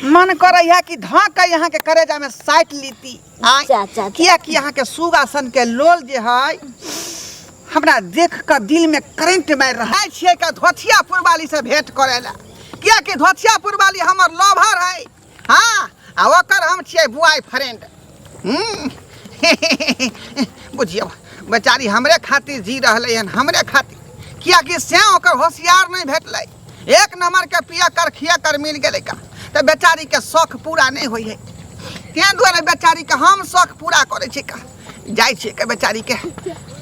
मन करे है कि धऽ के यहाँ के करेजा में साटि लीती। आँय, चा, चा, चा। किया कि यहाँ के सुगा सन के लोल जे है हमरा देख के दिल में करेंट मारि रहल छियै के धोथियापुर वाली से भेंट करे ला, किया कि धोथियापुर वाली हमर लवर है। हाँ, आ ओकर हम छियै बुआई फ्रेंड। बुझियौ बेचारी हमरे खातिर जी रहलै हन, हमरे खातिर, कियाकि से ओकर होशियार नहि भेटलै, एक नंबर के पिया कर खिया कर मिल गेलै का, तऽ बेचारी के शौक पूरा नहि होइ है, तें दुआरे बेचारी के हम शौक पूरा करै छी का। जाइ छियै के बेचारी के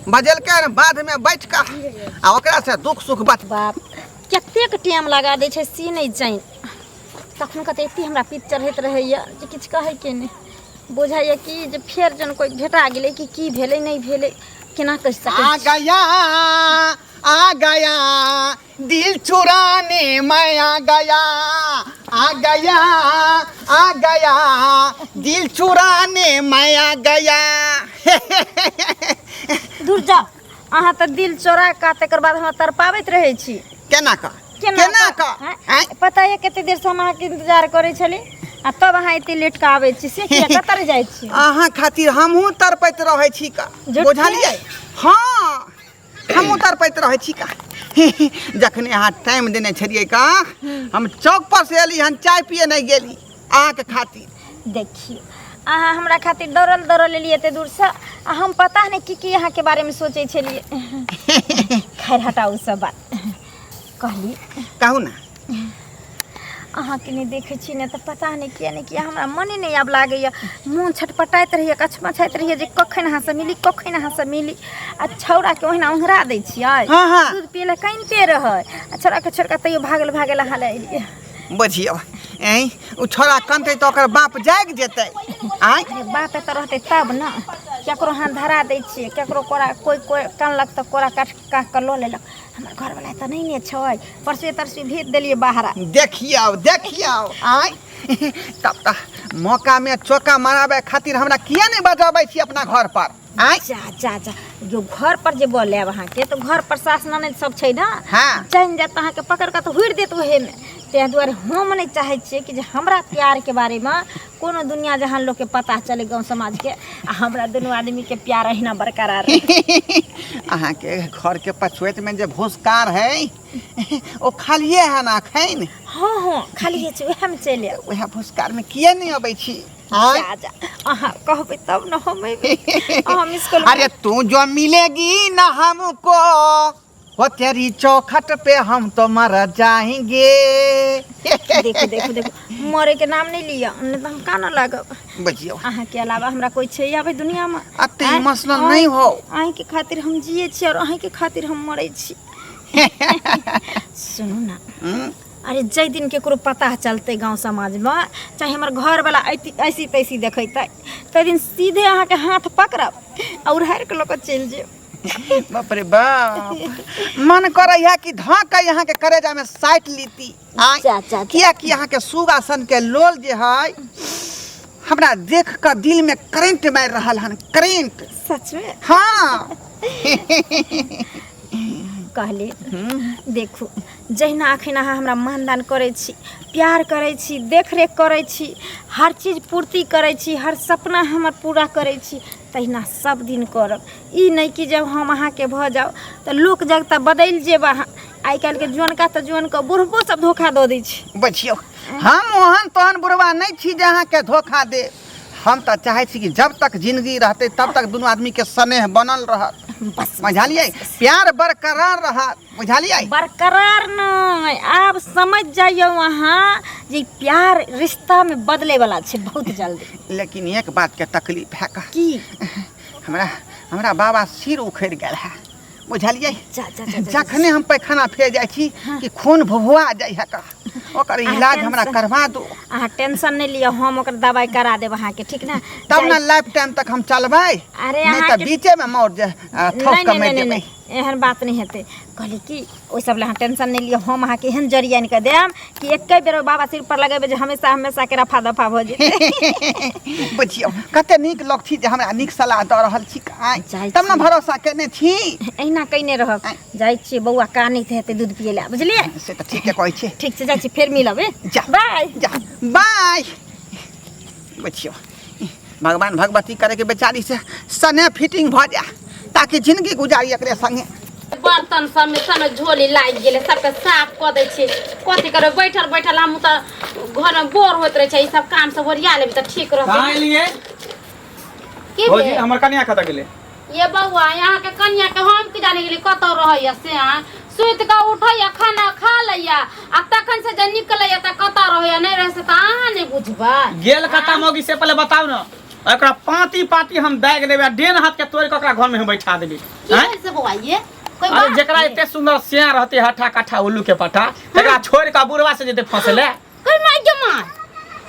बजेलकै हन बाधमे बैठ कऽ आ ओकरा से दुख सुख बात। बाप कतेक टाइम लगा दै छै से नहि जानि, तखन कऽ तऽ एते हमरा पीत चढ़ैत रहैए जे किछु कहैके नहि बुझाइए कि जे फेर जन कोइ भेटा गेलै कि की भेलै नहि भेलै केना कहि सकै आ छी। गया आ गया दिल चुराने मैं आ गया, आ गया आ गया दिल चुराने मैं आ गया। दूर जाओ, अहाँ तऽ दिल चोरा कऽ तकर बाद हमरा तड़पाबैत रहै छी। केना कऽ? केना कऽ? आँय? आँय? पता यऽ कते देर से हम अहाँके इंतजार करै छली आ तब अहाँ एते लेट कऽ आबै छी, से किया? कतऽ जाइ छी? अहाँ खातिर हमहूँ तड़पैत रहै छी का, झूठ बुझलियै? हाँ, हमहूँ तड़पैत रहै छी का। जखने अहाँ टाइम देने छलियै का, हम चौक पर से एली हन, चाय पिए नहि गेली अहाँके खातिर। देखियौ अहाँ हमरा खातिर दौड़ल दौड़ल एलियै एते दूरसँ आ हम पता नहि की की अहाँके बारेमे सोचै छलियै। खैर हटाउ सब बात। कहली कहू ना। अहाँके नहि देखै छी ने तऽ पता नहि किया नहि किया हमरा मने नहि आब लागैए, मोन छटपटाइत रहैए, कछमछाइत रहैए जे कखन अहाँसँ मिली, कखन अहाँसँ मिली। आ छौड़ाके ओहिना ओंघरा दै छियै, हाँ, हाँ। दूध पियै लए कानिते रहै आ छौड़ाके छोड़ि कऽ तैयो भागल भागल अहाँ लए एलियै। बुझियौ ऐं ओ छोड़ा कनतै तऽ ओकर बाप जागि जेतै। आँय? अरे बाप एतऽ रहतै तब ने, केकरो हाथ धरा दै छियै, केकरो कोरा कोइ कोइ कानलक तऽ कोरा काटि काटि कऽ लऽ लेलक। हमर घरवला तऽ नहि ने छै, परसुए तरसुए भेज देलियै बाहरा। देखियौ देखियौ, आँय तब तऽ मौकामे चौका मराबै खातिर हमरा किया नहि बजाबै छी अपना घर पर? आँय? जा जा जा, जो घर पर जे बोलायब अहाँके तऽ घर पर सास ननैद सब छै ने, हाँ। जानि जायत तऽ अहाँके पकड़ कऽ तऽ हुरि देत ओहेमे। ताहि दुआरे हम नहि चाहै छियै कि जे हमरा प्यारके बारेमे कोनो दुनिया जहान लोकके पता चले गाँव समाजके, आ हमरा दुनू आदमीके प्यार अहिना बरकरार रहे। अहाँके घरके पछुएतमे जे भूसकार है ओ खालिए है ना अखन? हाँ हाँ खालिए छै, उएहमे चलि आयब। उएह भूसकारमे किए नहि अबै छी? आँय? जा जा, अहाँ कहबै तब ने हम अयबै। अहाँ मिस कॉल अरे तू जो मिलेगी ना हमको, वो तेरी चौखट पे हम तो मर जाएंगे। देखो देखो देखो, मरे के नाम नहीं लिअ, नहीं तऽ हम कानऽ लागब। बुझियौ अहाँके अलावा हमरा कोइ छै आबै दुनियामे? अते इमोशनल नहीं हो। अहीँके खातिर हम जिए छी और अहीँके खातिर हम मरै छी। सुनू ना, अरे जाहि दिन केकरो पता चलतै गाँव समाजमे, चाहे हमर घरवला ऐसी तैसी देखेतै, ताहि दिन सीधे अहाँके हाथ पकड़ब आ उड़ारि कऽ लऽ कऽ चलि जायब। बाप रे बाप, मन करे है कि धऽ के यहाँ के करेजा में साटि लीती। आँय? चा, चा, चा। किया कि यहाँ के सुगा सन के लोल जे है हमरा देख के दिल में करेंट मारि रहल हन, करेंट। सच में? हाँ। कहली देखू, जहिना अखन अहाँ हमरा मानदान करै छी, प्यार करै छी, देखरेख करै छी, हर चीज पूर्ति करै छी, हर सपना हमर पूरा करै छी, तहिना सब दिन करब। ई नहि कि जब हम अहाँके भऽ जाउ तऽ लोक जगता बदलि जेब अहाँ। आइ काल्हिके जुअनका तऽ जुअनका, बुढ़बो सब धोखा दऽ दै छै। बुझियौ हम ओहन तोहन बुढ़बा नहि छी जे अहाँके धोखा देब। हम तऽ चाहै छी कि जब तक जिंदगी रहतै तब तक दुनू आदमीके स्नेह बनल रहत, बस बुझलियै? प्यार बरकरार रहत, बुझलियै? बरकरार नहि, आब समझ जाइयौ अहाँ जे प्यार रिश्तामे बदलै वाला छै बहुत जल्दी। लेकिन एक बातके तकलीफ है का? की? हमरा बाबा सिर उखड़ि गेल है, बुझलियै? जा, जा, जा, जा, जा। जखने हम पैखाना फेर जाइ छी कि खून भुभुआ जाइ है का, ओकर अहाँ इलाज हमरा टेंशन- करवा दू। अहाँ टेंशन नहि लिअ, हम ओकर दवाइ करा देब अहाँके, ठीक ने? तब ने लाइफ टाइम तक हम चलबै, अरे नहि तऽ अहाँके- बीचे में मर जे, थोक नहि, के नहि, मरि नहि, जेबै। नहि, एहन बात नहि हेतै। कहली कि ओहि सब लए अहाँ टेंशन नहि लिअ, हम अहाँके एहन जड़ी आनि कऽ देब कि एके बेर बाबा सिर पर लगेबै जे हमेशा हमेशाके रफा दफा भऽ जेतै। बुझियौ कते नीक लोक छी जे हमरा नीक सलाह दऽ रहल छी। आँय, जाइ तब ने छी। भरोसा केने छी। एहिना कयने रहब। जाइ छियै, बौआ कानैत हेतै दूध पियै लए, बुझलियै? से तऽ ठीके कहै छी। ठीक छै, जाइ छी, फेर मिलब। ए जा। बाय। जा, बाय। बुझियौ भगवान भगवती करे के बेचारी से सने फिटिंग भऽ जाए ताकि जिंदगी गुजारी एकरे संगे। बर्तन सबमे सबमे झोली लागि गेलै, सबके साफ कऽ दै छियै। कथी करबै बैठल बैठल, हमहूँ तऽ घरमे बोर होइत रहै छै। ई सब काम सब ओरिया लेबै तऽ ठीक कहाँ रहतै। एलियै? की भौजी भेल? हमर कनिया कतऽ गेलै? ये बौआ, अहाँके कनिया के हम की जाने गेली कतऽ रहैया से। अहाँ सुति कऽ उठैया, खाना खा लैया आ तखन से जे निकलैया तऽ कतऽ रहैया नहि रहै से तऽ अहाँ नहि बुझबै। गेल कता मौगी से पहिले बताउ ने, एकरा पाती पाती हम दागि देबै आ डेन हाथ के तोड़ि कऽ ओकरा घर में हम बैठा देबै। की आँय? भेल से बौआ? ये कोई अरे बात जेकरा भेल? एते सुंदर सिया रहते हठा कट्ठा उल्लू के पट्टा, तकरा छोड़ि कऽ बुढ़वा से जेते फंसले। कोई माय के माय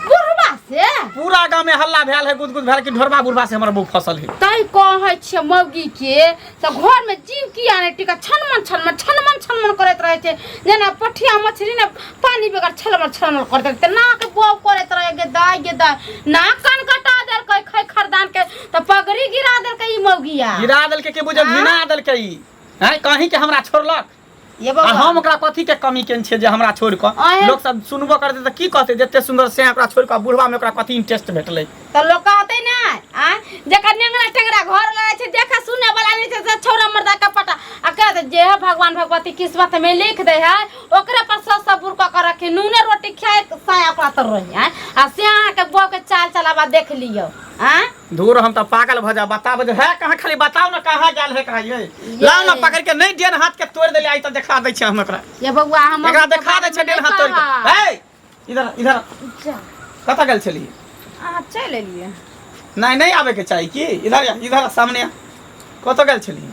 बुढ़वा से पूरा गांव में हल्ला भेल है, गुदगुद भेल कि ढोरबा बुढ़वा से हमर बहू फसल है। तै कहै छियै मौगी के तऽ घर में जीव किया नहि टिका, छनमन छनमन छनमन छनमन करैत रहै छै, जेना पठिया मछली ने पानी बगैर छलमल छलमल करैत रहै, नाक बौ करैत रहै। गे दाय गे दाय, नाक कान कटा देलकै खै खरदान के तऽ पगड़ी गिरा देलकै ई मौगिया। गिरा देलकै के बुझल, घिना देलकै ई। हैं, कहीं के हमरा छोड़लक ये आ बौआ हम ओकरा कथी के कमी केने छियै जे हमरा छोड़ि कऽ अहें। लोक सब सुनबो करतै तऽ की कहतै, जते सुंदर से ओकरा छोड़ि कऽ बुढ़वा में ओकरा कथी इंटरेस्ट भेटलै? तऽ लोक कहतै ने आ जेकर नेंगरा टेंगरा घर लगै छै, देखे सुने वाला नहि छै, से छौड़ा मर्दा के पटा आ कहते जे हे भगवान भगवती किस्मत में लिख दे है ओकरे पर सब सबूर कऽ के रखी, नूने रोटी खाए साया ओकरा तर रही। आँय, आ से अहाँके बौआ के चाल चलावा देख लियौ। आँय दूर, हम तऽ पागल भऽ जाब। बताब जे है कहाँ, खाली बताउ ने कहाँ गेल है, कहाँ ये लाउ ने पकड़ के, नहीं डेन हाथ के तोड़ देले आई तऽ देखा दै छै हम एकरा। ये बौआ, हम एकरा देखा दै छै डेन हाथ तोड़ के। ए इधर इधर, कतऽ गेल छली? अहाँ चलि एलियै? नहीं नहीं, आबे के चाही की। इधर आ, इधर आ, सामने आ। कतऽ गेल छली?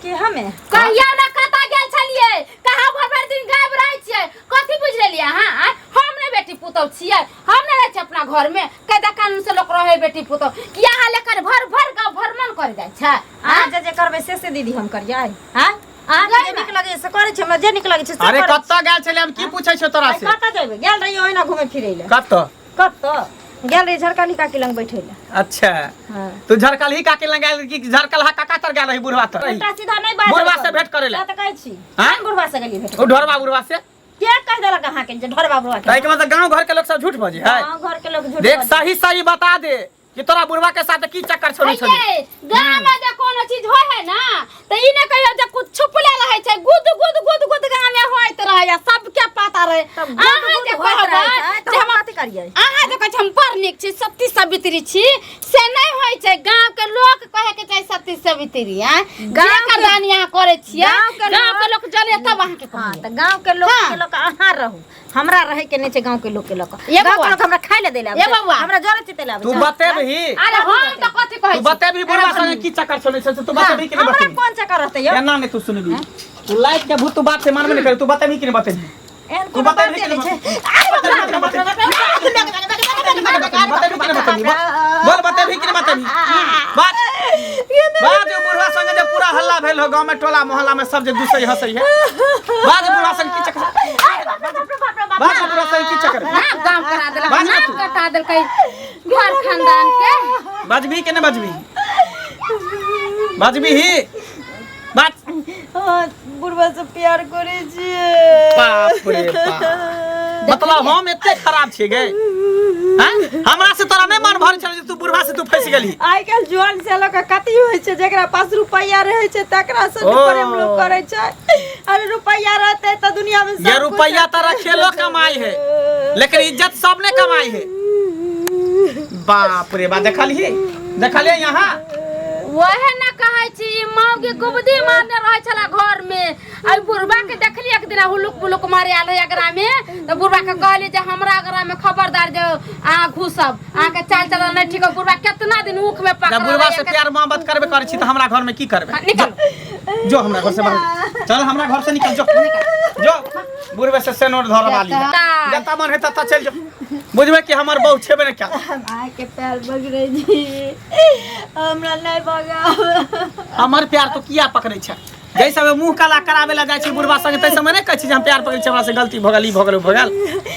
के हमे? कहिया ना कतऽ गेल छलियै, कहाँ भर भर दिन गायब रहै छियै, कथी बुझि लेलियै अहाँ? आँय, हम नहि बेटी पुतहु छियै? हम नहि रहै छियै अपना घरमे? कायदा कानून से लोक रहै बेटी पुतहु कि अहाँ लेकर भर भर गाँव भ्रमण कर जाइ छै? अहाँ जे जे करबै से से दीदी हम करियै। आँय, अहाँके जे नीक लगैए से करै छी, हमरा जे नीक लगै छै से अरे करै छी। कतऽ गेल छली, हम की पूछै छियौ तोरा आइ से? कतऽ जेबै, गेल रहियै ओहिना घुमै फिरै लए। कतऽ? कतऽ गेल रहियै? झरकली काकी लग बैठै लए। अच्छा। हाँ। तू झरकलही काकी लग गेल कि झरकलहा काका तर गेल रही बुढ़वा तर? उल्टा सीधा नहि बाजल बुढ़वा से करू। भेंट करै लए। से तऽ कहै छी। आँय? कोन बुढ़वा से गेलियै भेंट? ओ ढोरबा बुढ़वा से। के कहि देलक अहाँके जे ढोरबा बुढ़वा के? ताहि के मतलब गांव घर के लोग सब झूठ बजे है? गाँव घर के लोग झूठ देख बजै। सही सही बता दे कि तोरा बुढ़वा के साथ की चक्कर छोड़ी छोड़ी। ये गाँव में जे कोनो चीज होय है ना त ई ने कहियो जे कुछ छुपले रहै छै, गुद गुद गुद गुद गाँव में होइत रहै आ सबके पता रहै। तब गुद अहाँ गुद जे होइत रहै कहबै छै, तऽ जे हम हम कथी करियै? अहाँ जे कहै छी हम बड़ नीक छी, सती सावित्री छी, से नहि होइ छै। गाँव के लोक कहे के चाही सती सावित्री। आँय, गाँव जे के- करदानी अहाँ करै छियै गाँव के गाँव के लोक जले तब अहाँके हाँ कहैए। तऽ गाँव के लोक हाँ। के लोक अहाँ रहू, हमरा रहै के नहि छै गाँव के लोक के लोक। ये गाँव के बौआ। लोक हमरा खाय लए दै लए आबै ये छै, बौआ। हमरा जरे चितै लए आबै तू छै। बतेबही? अरे हम तऽ कथी कहै तू छी? बतेबही बुढ़वा संगे की चक्कर छोड़ने छै से? तू बतेबही कि नहीं हमरा बतेबही? कोन चक्कर रहतै यौ? एना नहीं तू सुनबी, तू लाइफ के भूत, तू बात से मानबे नहीं करे। तू बतेबही कि नहीं बतेबही? एहन तू कोनो बतेबही बाते कि नहि नहीं? छै। बतेबही कि नहीं बतेबही? बोल, बतेबही कि नहीं बतेबही? बात बात जो बुढ़वा संगे जे पूरा हल्ला भेल हो गांव में, टोला मोहल्ला में सब जे दुसै हंसै है, बात बुढ़वा संगे की चक्कर, बात बुढ़वा संगे की चक्कर? नाक गाँव करा देलक, बाज ना नाक तू। कटा देलकै घर खानदान के। बजबी के नहीं बजबी? बजबी ही बात। हाँ, बुढ़वा से प्यार करै छियै। बाप रे बाप, मतलब हम एते खराब छियै गे? हैं, हमरा से तोरा नहीं मन भर छल जे तू बुढ़वा से तू फंस गेली? आइ काल्हि जुआन से लऽ कऽ कथी होइ छै, जेकरा पास रुपैआ रहै छै तकरा से ओ। प्रेम लोक करै छै। अरे रुपैआ रहतै तऽ दुनिया में सब ये कुछ रुपैया हेतै। तारा खेलो कमाई है, लेकिन इज्जत सब ने कमाई है। बाप रे बाप, देखलिए देखलिए यहाँ वहे ना कहै छी, ई मौगी गुबदी मारने रहै छला घर में। आ बुढ़बा के देखली एक दिन हुलुक बुलुक मारे आयल है अगरा में, तऽ बुढ़बा के कहली जे हमरा अगरा में खबरदार जे अहाँ घुसब, अहाँ के चाल चलन नहीं ठीक है। बुढ़बा कितना दिन ऊख में पकड़ल जब बुढ़वा है, से प्यार मोहब्बत करबे करै छी तऽ हमरा घर में की करबे? निकल। जो हमरा घर से बाहर चल, हमरा घर से निकल, जो जो बुढ़वे से सेनोर धरवा ली। जता। जता मन है तता चल जो, बुझबे कि हमर बहू छेबे ने क्या। हम अहाँके पैर पकड़ै छी, हमरा नहि भगाउ। हमर प्यार तो किया पकड़ै छै? जै समय मुंह काला करावे ला जाइ छी बुढ़वा संगे तै समय नहि कहै छी जे हम प्यार पकड़ै छी हमरा से गलती भऽ गेल ई भऽ गेल ओ भऽ गेल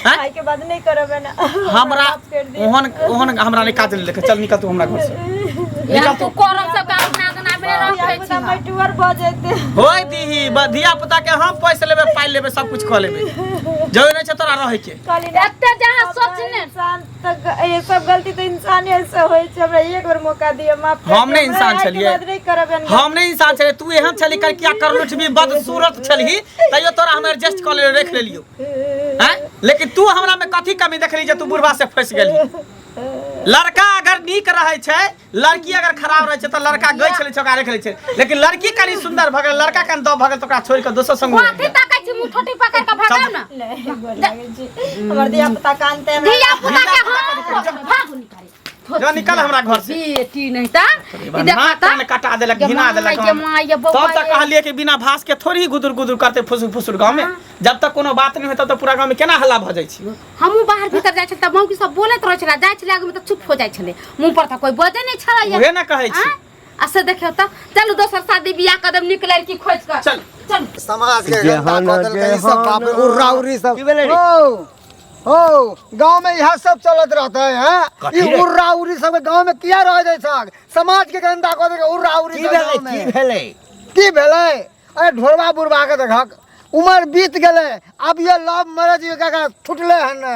हैं? आइ के बाद नहि करब एना हमरा माफ कर दिअ। ओहन ओहन हमरा नहि काज नहि देखे चल निकल तू हमरा घर से यहाँ तू करम सब के अपना अंगना में रखै धिया छी पुता मटुअर भऽ जेतै होय दीही धिया पुता के हम पैसा लेबे पाइ लेबे सब कुछ कऽ लेबे जरूरी नहि छै तोरा रहै के कहली ना एते जहाँ सोचने इंसान तक ये सब गलती तऽ इंसाने से होइ छै हमरा एक बेर मौका दिअ माफ कर हम दिअ, नहि हमरा इंसान आइ के छलियै। बाद नहि करब एहन हम नहि इंसान छलियै तू एहन छली कर किया करलुठ भी बदसूरत छलही तैयो तोरा हम एडजस्ट कऽ लेलियो रख लेलियो हैं लेकिन तू हमरा में कथी कमी देखली जे तू बुढ़वा से फंस गेली लड़का अगर नीक रहै छै लड़की अगर खराब रहै छै तऽ लड़का गै छलै छै ओकरा रख लै छै लेकिन लड़की कनि सुन्दर भऽ गेल लड़का कनि दब भऽ गेल तऽ ओकरा छोड़ि कऽ दोसर संग कथी ताकै छी मुँह ठोटी पकड़ के भगाउ ना नहीं गोर लागै छी हमर धिया पुता कानते हमरा धिया पुता के हम भागू निकाले जो निकल हमरा घर से बेटी नहीं ता ई देखा नाक ता कान कटा देलक घिना देलक के माय ये बौआ तब तक कहलिए कि बिना भास के थोड़ी ही गुदुर गुदुर करते फुसुर फुसुर गाँव में जब तक कोनो बात नहीं होता तब पूरा गाँव में केना हल्ला भऽ जाइ छै हमहूँ बाहर भीतर जाइ छलियै तऽ मौगी सब बोलैत रहै छलै जाइ छलै आगूमे तऽ चुप हो जाइ छलै मुँह पर तऽ कोइ बजै नहि छलै उहे ना कहै छी आँय? आ से देखियौ तऽ चलू दोसर शादी बियाह कदम नीक लड़की खोजि कऽ चल। चलू समाज के गंदा जेहन कऽ देलकै ई सब बाप रे जेहन। उर्रा उर्री सब की भेलै रे? हो हो गांव में इएह सब चलत रहते हैं कथी ई रे? उर्रा उर्री सब गांव में किया रह जाइ छक समाज के गंदा कऽ देलकै उर्रा उर्री की सब भेलै गाँव की में। भेलै की भेलै अरे ढोरबा बुढ़बा के देखक उमर बीत गेलै अब ये लव मैरिज काका छुटले हन ने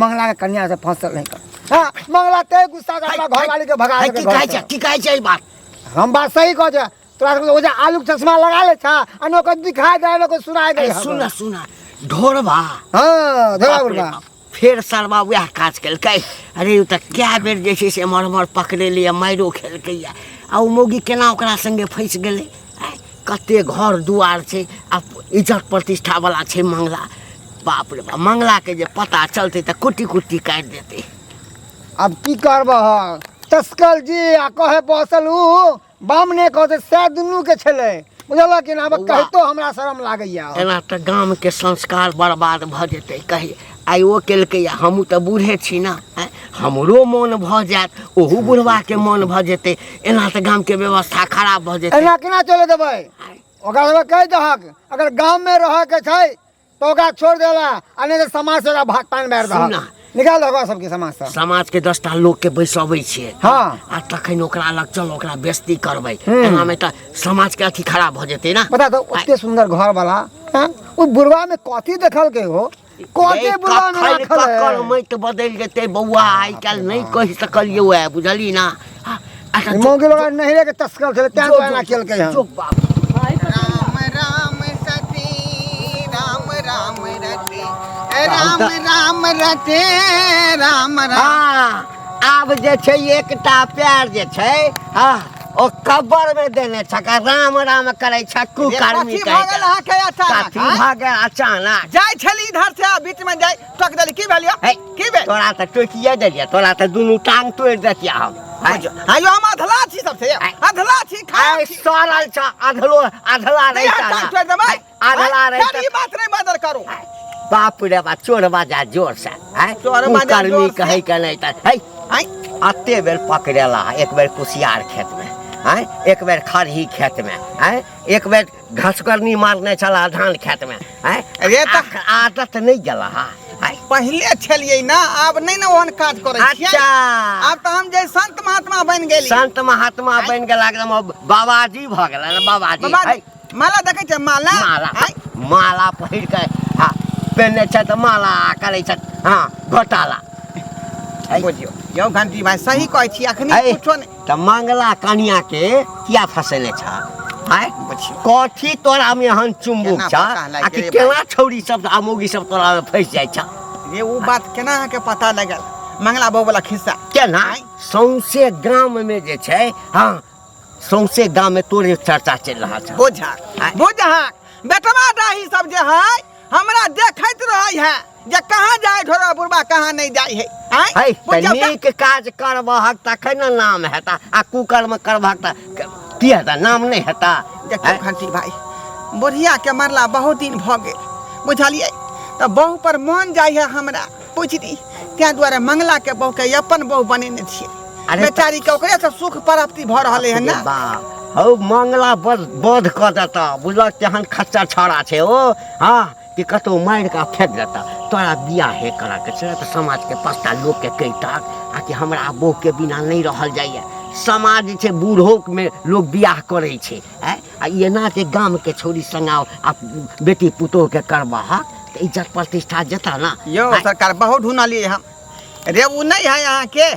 मंगला के कन्या से फंसल है हाँ मंगला ते गुस्सा के अपना घरवाली के भगा है, देलकै की घर कहै से। छै की कहै छै ई बात हम बात सही कह छै तोरा सबके ओजा आलू के चश्मा लगा ले छा आ नो को दिखा दे नो को सुना दे अरे सुन सुन ढोरबा हाँ ढोरबा बाप रे बुढ़बा बाप, फेर सरबा वएह काज केलकै अरे ओ तऽ कए बेर जे छै से एम्हर ओम्हर पकड़ेलै आ मारिओ खेलकैए आ ओ मौगी केना ओकरा सङ्गे फँसि गेलै आँय, कते घर दुआर छै आ इज्जत प्रतिष्ठावला छै मंगला बाप रे बाप मंगलाके जे पता चलतै तऽ कुट्टी कुट्टी काटि देतै अब की करबह तस्कल जी आ कहे बसल ऊ बामने कहते सएह दुनू के छलै बुझलक कि ना आब बौआ। कहितो हमरा शरम लागैया एना तऽ गामके संस्कार बर्बाद भऽ जेतै कही आइ ओ केलकै आ हमहूँ तऽ बूढ़े छी ने आँय हमरो मोन भऽ जायत ओहू बुढ़बाके मोन भऽ जेतै एना तऽ गामके व्यवस्था खराब भऽ जेतै एना केना चले देबै ओकरा सबके कहि दहक अगर गाममे रहऽके छै तऽ ओकरा छोड़ देला आ नहि तऽ समाज से ओकरा भाग पानि मारि सुन दहक निकाल दहक ओकरा सबके समाज से समाजके 10टा लोकके बैसबै छियै हाँ। आ तखन ओकरा लग चल ओकरा बेइज्जती करबै एनामे तऽ समाजके अथी खराब भऽ जेतै ने बता तो ओते सुंदर घर वाला हैं ओ बुढ़वा में कथी देखलकै हो कथी बुढ़वा में कखन राखल है ककर मति बदलि जेतै बौआ आइ काल्हि नहि कहि सकलियै वएह बुझली ना अच्छा मौगी लोग नहिरे के तस्कल छलै तें दुआरे एना केलकै हन चुप बाप राम राम सती राम राम रते राम राम रते राम राम हाँ आब जे छै एकटा प्यार जे छै हाँ ओ कब्बर में देने छक आ राम राम करै छ कुकर्मी कथी भऽ गेल अहाँके अचानक कथी आँय? भऽ गेल अचानक जाइ छली इधर से आ बीच में जाइ टोक देली की भेल यौ है, की भेल तोरा तऽ टोकिए देलियै तोरा तऽ दुनू टांग तोड़ि देतियै हम आँय? आयो हम अधला छी सबसे आँय। अधला छी खराब आइ छी सड़ल छ अधलो अधला नहीं, रहिता टांग ना। तोड़ि देबै आँय, अधला आँय, रहिता फेर ई बात नहि बदल करू बाप रे बा चोर बाजा जोर से आँय? चोर बाजा कुकर्मी जोर से। कहै के नहि तऽ है आँय अते बेर पकड़ेला एक बेर कुसियार खेतमे आँय एक बेर खरही खेतमे आँय एक बेर घसकरनी मारने छला धान खेतमे आँय अरे तऽ- आदत नहि गेला हा आँय पहिले छलियै ना आब नहि ने ओहन काज करै छियै अच्छा आब तऽ हम जे संत महात्मा बनि गेली संत महात्मा बनि गेला एकदम अब बाबाजी भऽ गेला ने बाबाजी बाबा है माला देखै छै माला माला आँय, माला पहिर के हाँ पहिरने छै तऽ माला करै छै हाँ घोटाला है। बुझियौ यौ घंटी भाई सही कहै छी अखनी है, कुछो नहि तऽ मंगला कनिया के किया फसेने छ आँय बुझियौ कथी तोरा में एहन चुम्बुक केना छ पता लागि आ कि गेलै केना छौरी सब आ मौगी सब तोरा में फंसि जाइ छ रे ओ बात केना अहाँके पता लगल मंगला बहू वाला खिस्सा केना आँय? सौंसे गाम में जे छै हाँ सौंसे गाम में तोरे चर्चा चलि रहल छ बुझा आँय? बुझा बेटवा डाही सब जे है हमरा देखैत रहै है जे कहाँ जाय ढोरा बुढ़बा कहाँ नहीं जाय है आँय? है तऽ बुझियौ तऽ नीक काज करबहक तखन ने नाम हेता आ कुकर्म करबहक तऽ की हेता नाम नहि हेता देखियौ घंटी भाई बुढ़िया के मरला बहुत दिन भऽ गेल बुझलियै तऽ बहु पर मन जाइ है हमरा पूछि दी ताहि दुआरे मंगला के बहु के अपन बहु बनेने छियै अरे तऽ- बेचारी के ओकरे से सुख प्राप्ति भऽ रहलै है ना बाप हौ मंगला बध बध कऽ देतऽ बुझलक तेहन खच्चर छौड़ा छै ओ। हँ कि कतहु मारि कऽ फेंक देतऽ। तोरा बियाहे करऽके छै तऽ समाजके पाँचटा लोकके कहितक आ कि हमरा बौहके बिना नहि रहल जाइए। समाज जे छै बूढ़ोमे लोक बियाह करै छै। आँय आ ई एना जे गामके छौड़ी सङ्ग आउ आ बेटी पुतोहके करबहक तऽ इज्जत प्रतिष्ठा जेतऽ ने। यौ सरकार बहुत ढूँढलियै हम रे, ओ नहि है अहाँके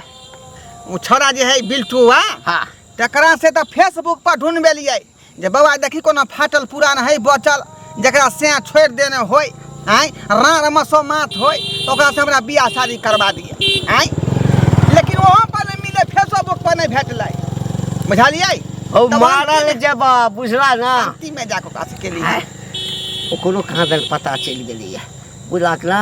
ओ छौड़ा जे है बिल्टुआ। हाँ। तकरा से तऽ फेसबुक पर ढूँढबेलियै जे बौआ देखी कोनो फाटल पुरान है बचल जकरा सैं छोड़ि देने होय, आँय राँड़ मसो माथ होय, तऽ ओकरा से हमरा बियाह शादी करबा दिअ। आँय लेकिन ओहो पर नहि मिले, फेसबुक पर नहि भेटलै, बुझलियै? हौ मारल जेबा बुझला ना। अंतिम में जाके ओकरा से केलियै। ओकरो कहाँ दन पता चलि गेलैए बुझलक ना,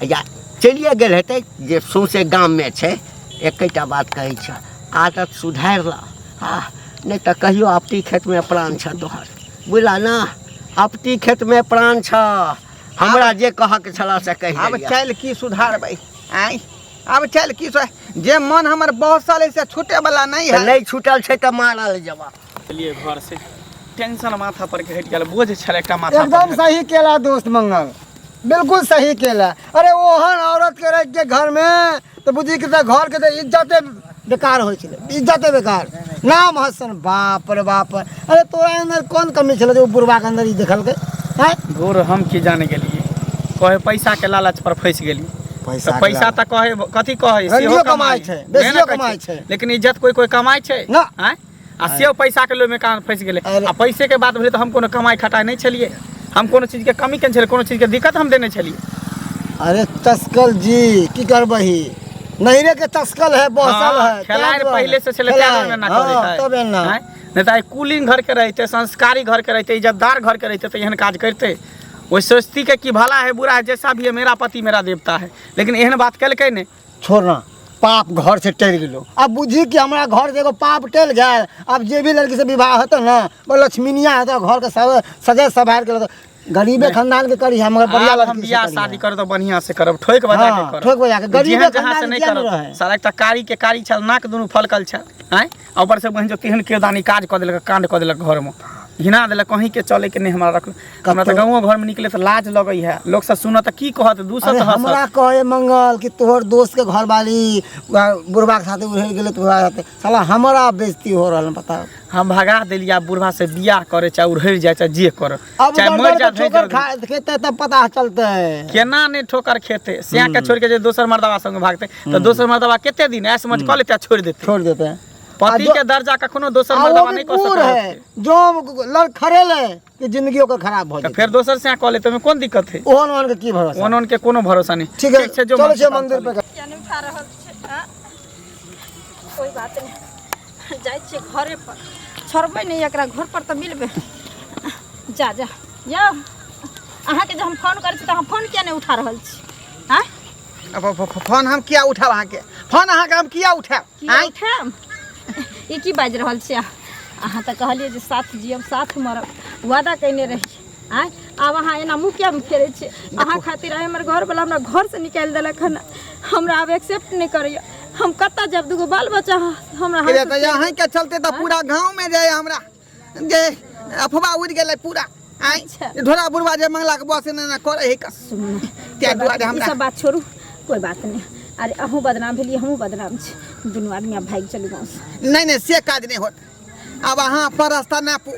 या चलिए गेल हेतै जे सौँसे गाममे छै। एकेटा बात कहै छह, आदत सुधारि लऽ। हँ नहि तऽ कहियो अपटी खेतमे प्राण छह तोहर, बुझला ना, अपटी खेतमे प्राण छह। हमरा जे कहऽके छलऽ से कहि आब देलियऽ। चलि की सुधारबै? आँय आब चलि की सुधार, जे मन हमर बसल है से छूटे वाला नहीं तऽ है। नहि छूटल छै तऽ मारल जेबऽ। चलिए घर से टेंशन माथा पर के हटि गेल, बोझ छल एकटा माथा पर। एकदम सही केला दोस्त मंगल, बिल्कुल सही केला। अरे ओहन औरत के रख के घर में तो बुझी के घर के तो इज्जते बेकार होइ छलै, इज्जते बेकार, नाम हसन। बाप रे बाप, अरे तोरा अंदर कौन कमी छलै जे ओ बुढ़बा के अंदर ई देखलकै? हैं घोर हम की जाने गेलियै, कहे पैसा के लालच पर फंसि गेली। पैसा तऽ के पैसा लालच। तऽ कहे कथी कहे रंडियो सेहो कमाइ छै, वएह ने बेसियो कहै कमाइ छै। लेकिन इज्जत कोई कोई कमाइ छै ना। आँय आ सेहो पैसा के लोभ में कान फंसि गेलै। अरे। आ पैसे के बात भेलै तऽ हम कोनो कमाइ खटाइ नहि छलियै, हम कोनो चीज के कमी केने छलियै, कोनो चीज के दिक्कत हम देने छलियै? अरे तस्कल जी की करबही, नहिरे के तस्कल है, बसल हाँ, है। खेलाइ तैं दुआरे। पहिले से छलै, तैं खेलाइ, दुआरे ना हाँ, करै है। तब एना। आँय? नहि तऽ आइ कुलीन घर के रहिते, संस्कारी घर के रहिते, इज्जतदार घर के रहिते तऽ एहन काज करिते? ओहि सोचती के कि भला है बुरा है जैसा भी है मेरा पति मेरा देवता है, लेकिन एहन बात केलकै नहि। छोड़ना, पाप घर से टलि गेलो। अब बुझी कि हमरा घर से एगो पाप टलि गेल। अब जे भी लड़की से विवाह हेतौ ने, वो लक्ष्मीनिया हेतौ, घर के सब सजे सवार के लगतौ। गरीबे खानदान के करी है, मगर बढ़िया आब हम लड़की से बियाह करी शादी है। करब तऽ बढ़िया से करब, ठोकि बजा के हाँ, करब, ठोकि बजा के। गरीबे जेहन जहाँ से खानदान नहि किया नहि करब। रहै? साला एकटा कारी के कारी छल, नाक दुनू फलकल छल, आँय आ ऊपर से बहिन जो तेहन किरदानी काज कऽ देलक, कांड कऽ देलक, घरमे घिना देलक, कहीं के चले के नहि हमरा रख। हमरा तऽ गाँवो घरमे निकले तऽ लाज लगै है, लोक सब सुनत तऽ की कहत, दूसत अरे हंसत। हमरा कहे मंगल कि तोहर दोस्त के घरवाली बुढ़बा के साथे उड़ि गेलै तोहरा साथे, साला हमरा बेइज्जती हो रहल है, बताओ। हम भगा देलियै, आब बुढ़बा से बियाह करे चाहे उड़हरि जाए चाहे जे करे, अब चाहे दर मरि दर जाए, के ठोकर खा खेतै तब पता चलतै। केना नहि ठोकर खेतै? सिया के छोड़ि के जे दोसर मर्दबा संगे भागतै तऽ दोसर मर्दबा कते दिन ऐश मौज कऽ लेतै आ छोड़ि देतै? छोड़ देते। पति के दर्जा कखनो दोसर आ वो मर्दबा भी नहि कऽ बूढ़ सकैत है, जो लड़खड़ेले कि जिंदगी ओकर खराब भऽ तऽ जेतै, फेर दोसर सिया कऽ लेतै, ओहिमे कोन दिक्कत है? ओहन ओहन के की भरोसा? ओहन ओहन के कोनो भरोसा नहि। ठीक है, छै, जो चलो मन छै से मंदिर पे। किया नहि उठा रहल छै? आँ? कोइ बात नहि, जाइ छियै घरे पर, छोड़बै नहि एकरा, घर पर तऽ मिलबै। जा जा यौ, अहाँके जे हम फोन करै छी तऽ अहाँ फोन किया नहि उठा रहल छी? आँय अब फोन हम किया उठाब अहाँके? फोन अहाँके हम किया उठाब? किया आँय उठायब? ई की बाजि रहल छी अहाँ? अहाँ तऽ कहलियै जे साथ जियब साथ मरब, वादा कयने रही। आँय आब अहाँ एना मुँह किया फेरै छियै? अहाँ खातिर आइ हमर घरवला हमरा घरसँ निकालि देलक हन, हमरा आब एक्सेप्ट नहि करैए। हम कतऽ जायब? दूगो बाल बच्चा हमरा अरे हाथ तऽ अहीँके चलते तऽ पूरा गाँवमे जे हमरा जे अफवाह उड़ि गेलै पूरा। आँय अच्छा। ढोरा बुढ़वा जे मंगलाके बस एना एना करै है कस, ताहि दुआरे ई हमरा सब बात छोड़ू, कोइ बात नहि। अरे अहूँ बदनाम भेलियै, हमहूँ बदनाम छी, दुनू आदमी आब भागि चलू गाँवसँ। नहि नहि, से काज नहि होत। आब अहाँ अपन रास्ता नापू,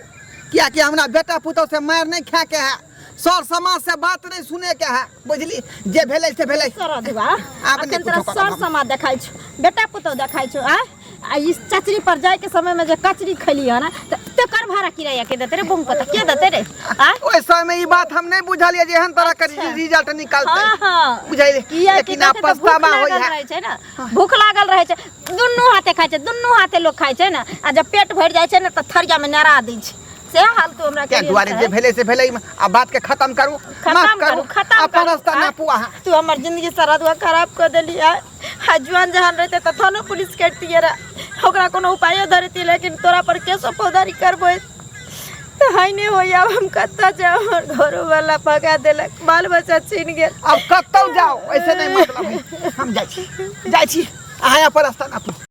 कियाकि हमरा बेटा पुतहु से मारि नहि खायके है, सर समाज से बात नहीं सुने के है, बुझली? जे भेलै से भेलै। सरधुआ आब नहि अखन तोरा कुछो करब सर हम। समाज देखाइ छौ, बेटा पुतहु देखाइ छौ। आँय आ ई चचरी पर जाय के समय में जे कचरी खैली हन त तेकर भाड़ा किराया के देते रे? बंको त के देते रे? आँय ओहि समय में ई बात हम नहीं बुझलियै जे एहन तरह के अच्छा। रिजल्ट निकलतै। हाँ हाँ बुझलियै? किया कि लेकिन आब देखै तऽ भूख पछतावा होइ लागल है। रहै छै ने, भूख लागल रहै छै, दुनू हाथे खाइ छै, दुनू हाथे लोक खाइ छै ने, आ जब पेट भरि जाइ छै ने तऽ थरिया में नरा दै छै। से हाल तू हमरा ताहि केलियै दुआरे जे छै। भेलै से भेलै, आ बात के खत्म करू, माफ खत्म करू, करू, खत्म अपन करू। रास्ता आँय? नापू अहाँ। तू हमर जिंदगी सरदुआ खराब कऽ देली। आय आ जुआन जहान रहते तऽ थानो पुलिस करितियै रहे, ओकरा कोनो उपायो धरतियै, लेकिन तोरा पर केसो फौजदारी करबै तऽ हाइ नहि होइए। आब हम कतऽ जाउ? हमर घरोवला भगा देलक, बाल बच्चा छीन गेल। आब कतौ जाउ ऐसे नहीं मतलब है। हम जाइ छी, जाइ छी, अहाँ अपन रास्ता नापू।